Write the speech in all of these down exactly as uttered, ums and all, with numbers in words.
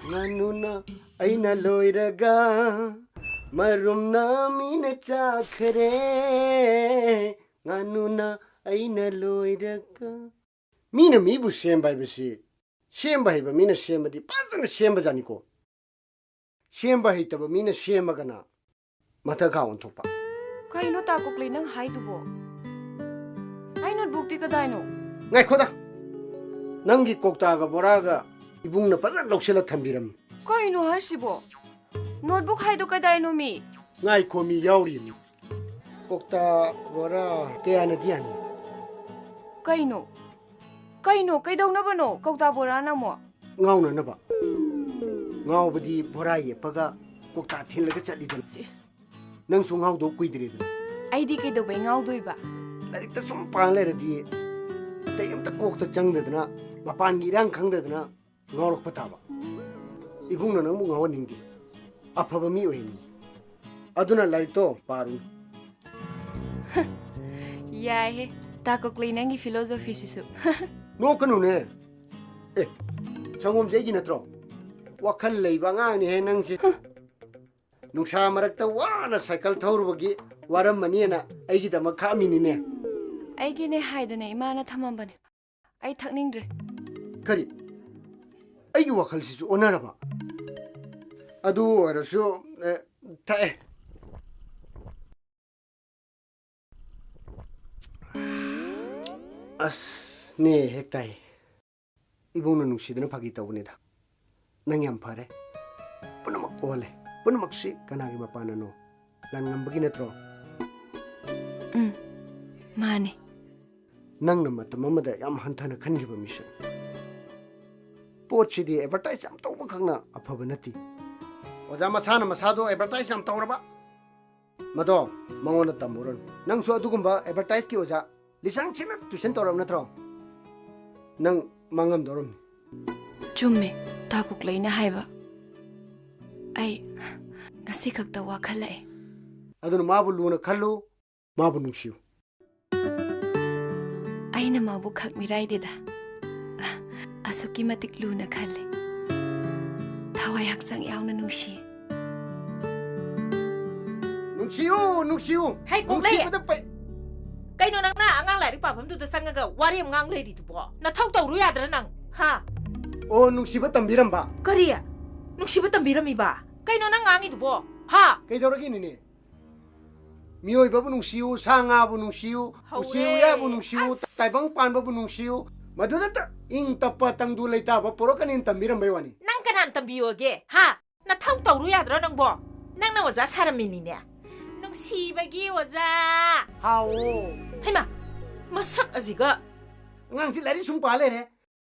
ꯉꯥꯅꯨꯅ ꯑꯩꯅ ꯂꯣꯏꯔꯒ ꯃꯔꯨꯝꯅ ꯃꯤꯅ ꯆꯥꯈꯔꯦ꯫ ꯉꯥꯅꯨꯅ ꯑꯩꯅ ꯂꯣꯏꯔꯒ꯫ ꯃꯤꯅ ꯃꯤꯕꯨ ꯁꯦꯝꯕ ꯍꯥꯏꯕꯁꯤ ꯁꯦꯝꯕ ꯍꯩꯕ ꯃꯤꯅ ꯁꯦꯝꯕꯗꯤ ꯐꯖꯅ ꯁꯦꯝꯕꯖꯥꯠꯅꯤꯀꯣ꯫ ꯁꯦꯝꯕ ꯍꯩꯇꯕ ꯃꯤꯅ ꯁꯦꯝꯃꯒꯅ ꯃꯊꯛꯈꯥ ꯑꯣꯟꯊꯣꯛꯄ꯫ ꯀꯩꯅꯣ ꯇꯥ ꯀꯣꯛꯂꯩ ꯅꯪ ꯍꯥꯏꯗꯨꯕꯣ? ꯑꯩ ꯅꯣꯠꯕꯨꯛꯇꯤ ꯀꯗꯥꯏꯅꯣ? ꯉꯥꯏꯈꯣꯗ, ꯅꯪꯒꯤ ꯀꯧꯇꯥꯒ ꯕꯣꯔꯥꯒ ꯏꯕꯨꯡꯅ ꯐꯖꯅ ꯂꯧꯁꯤꯜꯂ ꯊꯝꯕꯤꯔꯝꯃꯤ꯫ ꯀꯩꯅꯣ ꯍꯥꯏꯁꯤꯕꯣ? ꯅꯣꯠꯕꯨꯛ ꯍꯥꯏꯗꯣ ꯀꯗꯥꯏꯅꯣ ꯃꯤ? ꯉꯥꯏꯈꯣ, ꯃꯤ ꯌꯥꯎꯔꯤ ꯃꯤ꯫ ꯀꯧꯇꯥ ꯕꯣꯔꯥ ꯀꯌꯥꯅꯗꯤ ꯌꯥꯅꯤ? ꯀꯩꯅꯣ? ꯀꯩꯅꯣ? ꯀꯩꯗꯧꯅꯕꯅꯣ ꯀꯧꯇꯥ ꯕꯣꯔꯥꯅ ꯑꯃꯨꯛ? ꯉꯥꯎꯅꯅꯕ꯫ ꯉꯥꯎꯕꯗꯤ ꯕꯣꯔꯥ ꯌꯦꯞꯄꯒ ꯀꯧꯇꯥ ꯊꯤꯜꯂꯒ ꯆꯠꯂꯤꯗꯅ꯫ ꯁꯤꯁ꯫ ꯅꯪꯁꯨ ꯉꯥꯎꯗꯧ ꯀꯨꯏꯗ꯭ꯔꯦꯗꯅ꯫ ꯑꯩꯗꯤ ꯀꯩꯗꯧꯕꯩ ꯉꯥꯎꯗꯣꯏꯕ? ꯂꯥꯏꯔꯤꯛꯇ ꯁꯨꯝ ꯄꯥ ꯂꯩꯔꯗꯤ ꯑꯇꯩ ꯑꯝꯇ ꯀꯣꯛꯇ ꯆꯪꯗꯗꯅ, ꯃꯄꯥꯟꯒꯤ ꯏꯔꯥꯡ ꯈꯪꯗꯗꯅ ꯉꯥꯎꯔꯛꯄ ꯇꯥꯕ꯫ ꯏꯕꯨꯡꯅ ꯅꯪꯕꯨ ꯉꯥꯎꯍꯟꯅꯤꯡꯗꯦ꯫ ꯑꯐꯕ ꯃꯤ ꯑꯣꯏꯍꯟꯅꯤꯡꯉꯤ꯫ ꯑꯗꯨꯅ ꯂꯥꯏꯔꯤꯛꯇꯣ ꯄꯥꯔꯨ꯫ ꯌꯥꯏꯍꯦ, ꯇꯥ ꯀꯣꯛꯂꯩ ꯅꯪꯒꯤ ꯐꯤꯂꯣꯖꯣꯐꯤꯁꯤꯁꯨ꯫ ꯅꯣꯛꯀꯅꯨꯅꯦ꯫ ꯑꯦ, ꯁꯪꯒꯣꯝꯁꯦ ꯑꯩꯒꯤ ꯅꯠꯇ꯭ꯔꯣ? ꯋꯥꯈꯜ ꯂꯩꯕ ꯑꯉꯥꯡꯅꯤꯍꯦ ꯅꯪꯁꯦ꯫ ꯅꯨꯡꯁꯥ ꯃꯔꯛꯇ ꯋꯥꯅ ꯁꯥꯏꯀꯜ ꯊꯧꯔꯨꯕꯒꯤ ꯋꯥꯔꯝꯃꯅꯤꯅ ꯑꯩꯒꯤꯗꯃꯛ ꯈꯥꯛꯑꯝꯃꯤꯅꯤꯅꯦ꯫ ꯑꯩꯒꯤꯅꯦ ꯍꯥꯏꯗꯅ ꯏꯃꯥꯅ ꯊꯝꯃꯝꯕꯅꯦ꯫ ꯑꯩ ꯊꯛꯅꯤꯡꯗ꯭ꯔꯦ꯫ ꯀꯔꯤ? ꯑꯩꯒꯤ ꯋꯥꯈꯜꯁꯤꯁꯨ ꯑꯣꯟꯅꯔꯕ? ꯑꯗꯨ ꯑꯣꯏꯔꯁꯨ, ꯑꯦ, ꯊꯛꯑꯦ꯫ ꯑꯁ, ꯅꯦ ꯍꯦꯛ ꯇꯥꯏ꯫ ꯏꯕꯨꯡꯅ ꯅꯨꯡꯁꯤꯗꯅ ꯐꯥꯒꯤ ꯇꯧꯕꯅꯤꯗ꯫ ꯅꯪ ꯌꯥꯝ ꯐꯔꯦ꯫ ꯄꯨꯝꯅꯃꯛ ꯑꯣꯜꯂꯦ꯫ ꯄꯨꯝꯅꯃꯛꯁꯤ ꯀꯅꯥꯒꯤ ꯃꯄꯥꯟꯅꯅꯣ? ꯂꯥꯟ ꯉꯝꯕꯒꯤ ꯅꯠꯇ꯭ꯔꯣ? ꯎꯝ, ꯃꯥꯅꯦ꯫ ꯅꯪꯅ ꯃꯇꯝ ꯑꯃꯗ ꯌꯥꯝ ꯍꯟꯊꯅ ꯈꯟꯈꯤꯕ ꯃꯤꯁꯛ꯫ ꯄꯣꯠꯁꯤꯗꯤ ꯑꯦꯗꯚꯔꯇꯥꯏꯁ ꯌꯥꯝ ꯇꯧꯕ ꯈꯛꯅ ꯑꯐꯕ ꯅꯠꯇꯦ꯫ ꯑꯣꯖꯥ ꯃꯁꯥꯅ ꯃꯁꯥꯗꯣ ꯑꯦꯗꯚꯔꯇꯥꯏꯁ ꯌꯥꯝ ꯇꯧꯔꯕ꯫ ꯃꯗꯣ ꯃꯉꯣꯟꯗ ꯇꯝꯃꯨꯔꯅꯨ꯫ ꯅꯪꯁꯨ ꯑꯗꯨꯒꯨꯝꯕ ꯑꯦꯗꯚꯔꯇꯥꯏꯁꯀꯤ ꯑꯣꯖꯥ ꯂꯤꯁꯥꯡ ꯁꯤꯠꯅ ꯇ꯭ꯌꯨꯁꯟ ꯇꯧꯔꯕ ꯅꯠꯇ꯭ꯔꯣ? ꯅꯪ ꯃꯥꯡꯉꯝꯗꯧꯔꯝꯅꯤ꯫ ꯆꯨꯝꯃꯦ, ꯇꯥ ꯀꯣꯛꯂꯩꯅ ꯍꯥꯏꯕ꯫ ꯑꯩ ꯉꯁꯤ ꯈꯛꯇ ꯋꯥꯈꯜꯂꯛꯑꯦ꯫ ꯑꯗꯨꯅ ꯃꯥꯕꯨ ꯂꯨꯅ ꯈꯜꯂꯨ, ꯃꯥꯕꯨ ꯅꯨꯡꯁꯤꯌꯨ꯫ ꯑꯩꯅ ꯃꯥꯕꯨ ꯈꯛ ꯃꯤꯔꯥꯏꯗꯦꯗ꯫ ꯑꯁꯨꯛꯀꯤ ꯃꯇꯤꯛ ꯂꯨꯅ ꯈꯜꯂꯤ꯫ ꯊꯋꯥꯏ ꯍꯛꯆꯥꯡ ꯌꯥꯎꯅ ꯅꯨꯡꯁꯤ꯫ ꯅꯨꯡꯁꯤꯌꯨ, ꯅꯨꯡꯁꯤꯌꯨ꯫ ꯍꯩ, ꯀꯣꯛꯂꯩ! ꯅꯨꯡꯁꯤꯕꯗ ꯄꯩ- ꯀꯩꯅꯣ ꯅꯪꯅ ꯑꯉꯥꯡ ꯂꯥꯏꯔꯤꯛ ꯄꯥꯐꯝꯗꯨꯗ ꯆꯪꯉꯒ ꯋꯥꯔꯤ ꯑꯃ ꯉꯥꯡ ꯂꯩꯔꯤꯗꯨꯕꯣ? ꯅꯊꯧ ꯇꯧꯔꯨ ꯌꯥꯗ꯭ꯔꯥ ꯅꯪ? ꯍꯥ? ꯑꯣ, ꯅꯨꯡꯁꯤꯕ ꯇꯝꯕꯤꯔꯝꯕ? ꯀꯔꯤ? ꯅꯨꯡꯁꯤꯕ ꯇꯝꯕꯤꯔꯝꯃꯤꯕ? ꯀꯩꯅꯣ ꯅꯪ ꯉꯥꯡꯉꯤꯗꯨꯕꯣ? ꯍꯥ? ꯀꯩꯗꯧꯔꯒꯦ, ꯅꯦꯅꯦ? ꯃꯤꯑꯣꯏꯕꯕꯨ ꯅꯨꯡꯁꯤꯌꯨ, ꯁꯥ ꯉꯥꯕꯨ ꯅꯨꯡꯁꯤꯌꯨ, ꯍꯧꯔꯦ꯫ ꯎꯆꯦꯛ ꯎꯌꯥꯕꯨ ꯅꯨꯡꯁꯤꯌꯨ, ꯑꯁ꯫ ꯇꯥꯏꯕꯪ ꯄꯥꯟꯕꯕꯨ ꯅꯨꯡꯁꯤꯌꯨ, ꯃꯗꯨꯗꯇ ꯏꯪ ꯇꯞꯄ ꯇꯪꯗꯨ ꯂꯩꯇꯥꯕ ꯄꯣꯔꯛꯀꯅꯤꯅ ꯇꯝꯕꯤꯔꯝꯕꯩ ꯋꯥꯅꯤ꯫ ꯅꯪ ꯀꯅꯥꯅ ꯇꯝꯕꯤꯌꯣꯒꯦ? ꯍꯥ? ꯅꯊꯧ ꯇꯧꯔꯨ ꯌꯥꯗ꯭ꯔꯣ ꯅꯪꯕꯣ? ꯅꯪꯅ ꯑꯣꯖꯥ ꯁꯥꯔꯝꯃꯤꯅꯤꯅꯦ꯫ ꯅꯨꯡꯁꯤꯕꯒꯤ ꯑꯣꯖꯥ꯫ ꯍꯥꯎ꯫ ꯍꯩꯃꯥ, ꯃꯁꯛ ꯑꯁꯤꯒ꯫ ꯑꯉꯥꯡꯁꯤ ꯂꯥꯏꯔꯤꯛ ꯁꯨꯝ ꯄꯥ ꯂꯩꯔꯦ꯫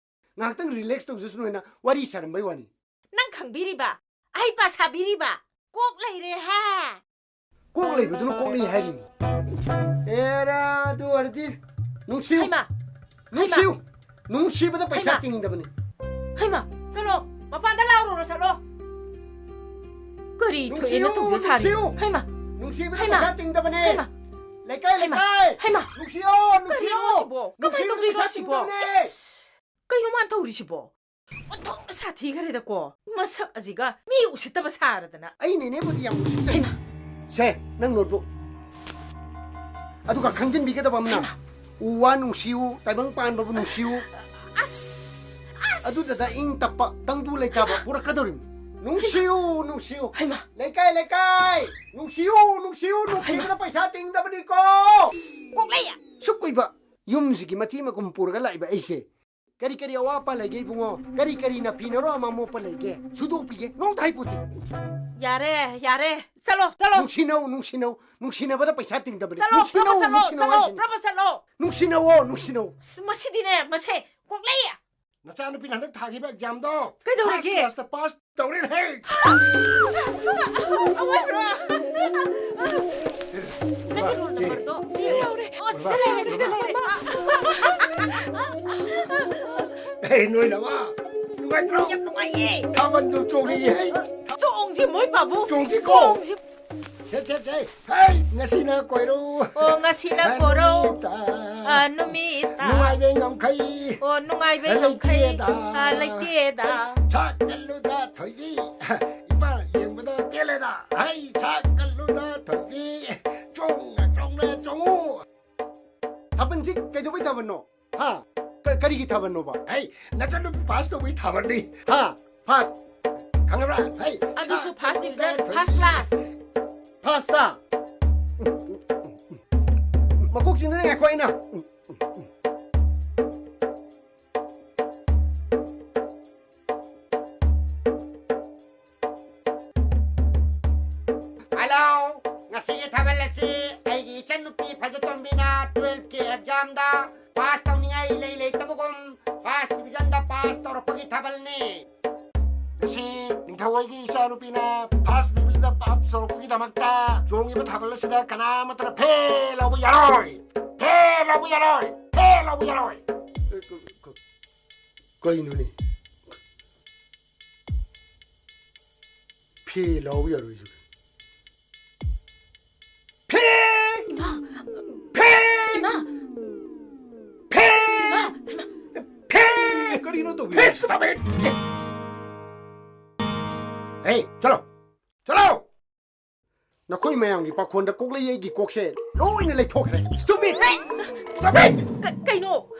ꯉꯥꯏꯍꯥꯛꯇꯪ relax ꯇꯧꯖꯁꯅꯨ ꯍꯥꯏꯅ ꯋꯥꯔꯤ ꯁꯥꯔꯝꯕꯩ ꯋꯥꯅꯤ꯫ ꯅꯪ ꯈꯪꯕꯤꯔꯤꯕ? ꯑꯍꯩꯄꯥ ꯁꯥꯕꯤꯔꯤꯕ? ꯀꯣꯛ ꯂꯩꯔꯦ ꯍꯥ? ꯀꯣꯛ ꯂꯩꯕꯗꯨꯅ ꯀꯣꯛ ꯂꯩ ꯍꯥꯏꯔꯤꯅꯤ꯫ ꯑꯦꯔꯥ, ꯑꯗꯨ ꯑꯣꯏꯔꯗꯤ ꯅꯨꯡꯁꯤꯌꯨ꯫ ꯍꯩꯃꯥ! ꯅꯨꯡꯁꯤꯌꯨ꯫ ꯅꯨꯡꯁꯤꯕꯗ ꯄꯩꯁꯥ ꯍꯩꯃꯥ! ꯇꯤꯡꯗꯕꯅꯤ꯫ ꯍꯩꯃꯥ! ꯆꯠꯂꯣ! ꯃꯄꯥꯟꯗ ꯂꯥꯎꯔꯨꯔꯣ ꯆꯠꯂꯣ! ꯀꯔꯤ ꯊꯣꯛꯑꯦꯅ ꯅꯨꯡꯁꯤꯌꯨ, ꯇꯧꯖ ꯁꯥꯔꯤ? ꯅꯨꯡꯁꯤꯌꯨ꯫ ꯍꯩꯃꯥ! ꯅꯨꯡꯁꯤꯕꯗ ꯍꯩꯃꯥ! ꯄꯩꯁꯥ ꯇꯤꯡꯗꯕꯅꯦ꯫ ꯍꯩꯃꯥ! ꯂꯩꯀꯥꯏ, ꯍꯩꯃꯥ! ꯂꯩꯀꯥꯏ! ꯍꯩꯃꯥ! ꯅꯨꯡꯁꯤꯌꯣ, ꯅꯨꯡꯁꯤꯌꯣ! ꯀꯔꯤꯅꯣ ꯁꯤꯕꯣ? ꯀꯃꯥꯏ ꯅꯨꯡꯁꯤꯕꯗ ꯇꯧꯗꯣꯏꯅꯣ ꯄꯩꯁꯥ ꯁꯤꯕꯣ? ꯇꯤꯡꯗꯕꯅꯦ꯫ ꯏꯁ! ꯀꯩꯅꯣ ꯃꯥꯅ ꯇꯧꯔꯤꯁꯤꯕꯣ? ꯑꯣꯟꯊꯣꯛꯅ ꯁꯥꯊꯤꯈꯔꯦꯗꯀꯣ꯫ ꯃꯁꯛ ꯑꯁꯤꯒ ꯃꯤ ꯎꯁꯤꯠꯇꯕ ꯁꯥꯔꯗꯅ꯫ ꯑꯩ ꯅꯦꯅꯦꯕꯨꯗꯤ ꯌꯥꯝ ꯎꯁꯤꯠꯆꯩ꯫ ꯍꯩꯃꯥ! ꯁꯦ, ꯅꯪ notebook꯫ ꯑꯗꯨꯒ ꯈꯪꯖꯤꯟꯕꯤꯒꯗꯕ ꯑꯃꯅ, ꯍꯩꯃꯥ! ꯎ ꯋꯥ ꯅꯨꯡꯁꯤꯌꯨ, ꯇꯥꯏꯕꯪ ꯄꯥꯟꯕꯕꯨ ꯅꯨꯡꯁꯤꯌꯨ꯫ ꯑꯁ! ꯑꯁ! ꯑꯗꯨꯗꯗ ꯏꯪ ꯇꯞꯄ, ꯇꯪꯗꯨ ꯂꯩꯇꯥꯕ ꯍꯩꯃꯥ! ꯄꯨꯔꯛꯀꯗꯧꯔꯤꯕꯅꯤ꯫ ꯅꯨꯡꯁꯤꯌꯨ, ꯅꯨꯡꯁꯤꯌꯨ꯫ ꯍꯩꯃꯥ! ꯂꯩꯀꯥꯏ, ꯂꯩꯀꯥꯏ! ꯅꯨꯡꯁꯤꯌꯨ, ꯅꯨꯡꯁꯤꯌꯨ, ꯅꯨꯡꯁꯤꯕꯅ ꯍꯩꯃꯥ! ꯄꯩꯁꯥ ꯇꯤꯡꯗꯕꯅꯤꯀꯣ! ꯀꯣꯛꯂꯩ! ꯁꯨꯛ ꯀꯨꯏꯕ ꯌꯨꯝꯁꯤꯒꯤ ꯃꯊꯤ ꯃꯀꯨꯝ ꯄꯨꯔꯒ ꯂꯥꯛꯏꯕ ꯑꯩꯁꯦ꯫ ꯀꯔꯤ ꯀꯔꯤ ꯑꯋꯥꯠ ꯑꯄꯥ ꯂꯩꯒꯦ, ꯏꯕꯨꯡꯉꯣ? ꯀꯔꯤ ꯀꯔꯤ ꯅꯥꯐꯤ ꯅꯔꯣ ꯑꯃ ꯃꯣꯠꯄ ꯂꯩꯒꯦ? ꯁꯨꯗꯣꯛꯄꯤꯒꯦ꯫ ꯅꯣꯡꯇ ꯍꯥꯏꯄꯣꯠꯇꯦ꯫ ꯌꯥꯔꯦ, ꯌꯥꯔꯦ꯫ ꯆꯠꯂꯣ, ꯆꯠꯂꯣ꯫ ꯅꯨꯡꯁꯤꯅꯧ, ꯅꯨꯡꯁꯤꯅꯧ, ꯅꯨꯡꯁꯤꯅꯕꯗ ꯄꯩꯁꯥ ꯇꯤꯡꯗꯕꯅꯦ꯫ ꯆꯠꯂꯣ, ꯅꯨꯡꯁꯤꯅꯧ, ꯄ꯭ꯔꯚꯥ, ꯆꯠꯂꯣ, ꯅꯨꯡꯁꯤꯅꯧ ꯆꯠꯂꯣ, ꯍꯥꯏꯁꯤꯅꯤ꯫ ꯄ꯭ꯔꯚꯥ, ꯆꯠꯂꯣ꯫ ꯅꯨꯡꯁꯤꯅꯧꯑꯣ, ꯅꯨꯡꯁꯤꯅꯧ꯫ ꯑꯁ, ꯃꯁꯤꯗꯤꯅꯦ, ꯃꯁꯦ, ꯀꯣꯛꯂꯩ꯫ ꯅꯆꯥꯅꯨꯄꯤꯅ ꯍꯟꯗꯛ ꯊꯥꯈꯤꯕ examꯗꯣ ꯀꯩꯗꯧꯔꯒꯦ? First classꯇ pass ꯇꯧꯔꯦꯅꯦꯍꯦ꯫ ꯑꯋꯣꯏꯕ꯭ꯔꯣ? ꯅꯪꯒꯤ roll numberꯗꯣ ꯁꯤ ꯌꯧꯔꯦ꯫ ꯑꯣ, ꯁꯤꯗ ꯂꯩꯔꯦ, ꯁꯤꯗ ꯂꯩꯔꯦ꯫ ꯑꯦ, ꯅꯣꯏ ꯂꯋꯥ, ꯅꯨꯡꯉꯥꯏꯇ꯭ꯔꯣ? ꯌꯥꯝ ꯅꯨꯡꯉꯥꯏꯌꯦ꯫ ꯊꯥꯕꯜꯗꯨ ꯆꯣꯡꯉꯤꯍꯦ꯫ ꯆꯣꯡꯁꯤ, ꯃꯣꯏ ꯄꯥꯕꯨꯡ꯫ ꯆꯣꯡꯁꯤꯀꯣ꯫ ꯆꯣꯡꯁꯤ꯫ ꯁꯦ, ꯁꯦ, ꯁꯦ꯫ ꯍꯩ, ꯉꯁꯤꯅ ꯀꯣꯏꯔꯣ꯫ ꯑꯣ, ꯉꯁꯤꯅ ꯑ, ꯀꯣꯏꯔꯣ꯫ ꯅꯨꯃꯤꯠꯇ꯫ ꯑ, ꯅꯨꯃꯤꯠꯇ꯫ ꯅꯨꯡꯉꯥꯏꯕꯩ ꯉꯝꯈꯩ꯫ ꯑꯣ, ꯅꯨꯡꯉꯥꯏꯕꯩ ꯉꯝꯈꯩ꯫ ꯂꯩꯇꯦꯗ꯫ ꯑ, ꯂꯩꯇꯦꯗ꯫ ꯁꯥꯛꯀꯜꯂꯨꯗ ꯊꯣꯏꯕꯤ, ꯏꯄꯥ ꯌꯦꯡꯕꯗ ꯄꯦꯜꯂꯦꯗ꯫ ꯍꯩ, ꯁꯥꯛꯀꯜꯂꯨꯗ ꯊꯣꯏꯕꯤ, ꯆꯣꯡꯅ ꯆꯣꯡꯅ ꯆꯣꯡꯉꯨ꯫ ꯊꯥꯕꯜꯁꯤ ꯀꯩꯗꯧꯕꯩ ꯊꯥꯕꯜꯅꯣ? ꯍꯥ? ꯀ-, ꯀꯔꯤꯒꯤ ꯊꯥꯕꯜꯅꯣꯕ? ꯍꯩ, ꯅꯆꯟꯅꯨꯄꯤ ꯄꯥꯁ ꯇꯧꯕꯩ ꯊꯥꯕꯜꯅꯤ꯫ ꯍꯥ? ꯄꯥꯁ? ꯈꯪꯉꯕ꯭ꯔꯥ? ꯍꯩ, ꯑꯗꯨꯁꯨ ꯁꯥꯛꯀꯜꯂꯨꯗ first division, ꯊꯣꯏꯕꯤ꯫ First class꯫ ꯐꯥꯁꯇ? ꯃꯀꯣꯛ ꯆꯤꯡꯗꯨꯅ ꯉꯥꯏꯈꯣ ꯑꯩꯅ꯫ ꯍꯜꯂꯣ, ꯉꯁꯤꯒꯤ ꯊꯥꯕꯜ ꯑꯁꯤ ꯑꯩꯒꯤ ꯏꯆꯟꯅꯨꯄꯤ ꯐꯖꯇꯣꯝꯕꯤꯅ twelfth ꯀꯤ exam ꯗ ꯄꯥꯁ ꯇꯧꯅꯤꯡꯉꯥꯏ ꯏꯂꯩ ꯂꯩꯇꯕꯒꯨꯝ first division ꯗ ꯄꯥꯁ ꯇꯧꯔꯛꯄꯒꯤ ꯊꯥꯕꯜꯅꯤ꯫ ꯉꯁꯤ ꯅꯤꯡꯊꯧ ꯍꯣꯏꯒꯤ ꯏꯆꯥꯅꯨꯄꯤꯅ first division ꯗ ꯄꯥꯁ ꯇꯧꯔꯛꯄꯒꯤꯗꯃꯛꯇ ꯆꯣꯡꯉꯤꯕ ꯊꯥꯕꯜ ꯑꯁꯤꯗ ꯀꯅꯥ ꯑꯃꯠꯇꯅ ꯐꯦꯜ ꯂꯧꯕ ꯌꯥꯔꯣꯏ꯫ ꯐꯦꯜ ꯂꯧꯕ ꯌꯥꯔꯣꯏ꯫ ꯐꯦꯜ ꯂꯧꯕ ꯌꯥꯔꯣꯏ꯫ ꯀꯩꯅꯣꯅꯦ? ꯐꯦ ꯂꯥꯎ ꯌꯥꯔꯣꯏꯁꯨ꯫ ꯐꯦ! ꯏꯃꯥ! ꯐꯦ! ꯏꯃꯥ! ꯐꯦ! ꯏꯃꯥ! ꯏꯃꯥ! ꯐꯦ! ꯀꯔꯤꯅꯣ ꯇꯧꯕꯤꯔꯤꯁꯦ? ꯐꯦ! Stop it! ꯍꯦ, ꯆꯠꯂꯣ! ꯆꯠꯂꯣ! ꯅꯈꯣꯏ ꯃꯌꯥꯝꯒꯤ ꯄꯥꯈꯣꯟꯗ ꯀꯣꯛꯂꯩ ꯑꯩꯒꯤ ꯀꯣꯛꯁꯦ ꯂꯣꯏꯅ ꯂꯩꯊꯣꯛꯈ꯭ꯔꯦ꯫ Stop it! Stop it! ꯀ-, ꯀꯩꯅꯣ?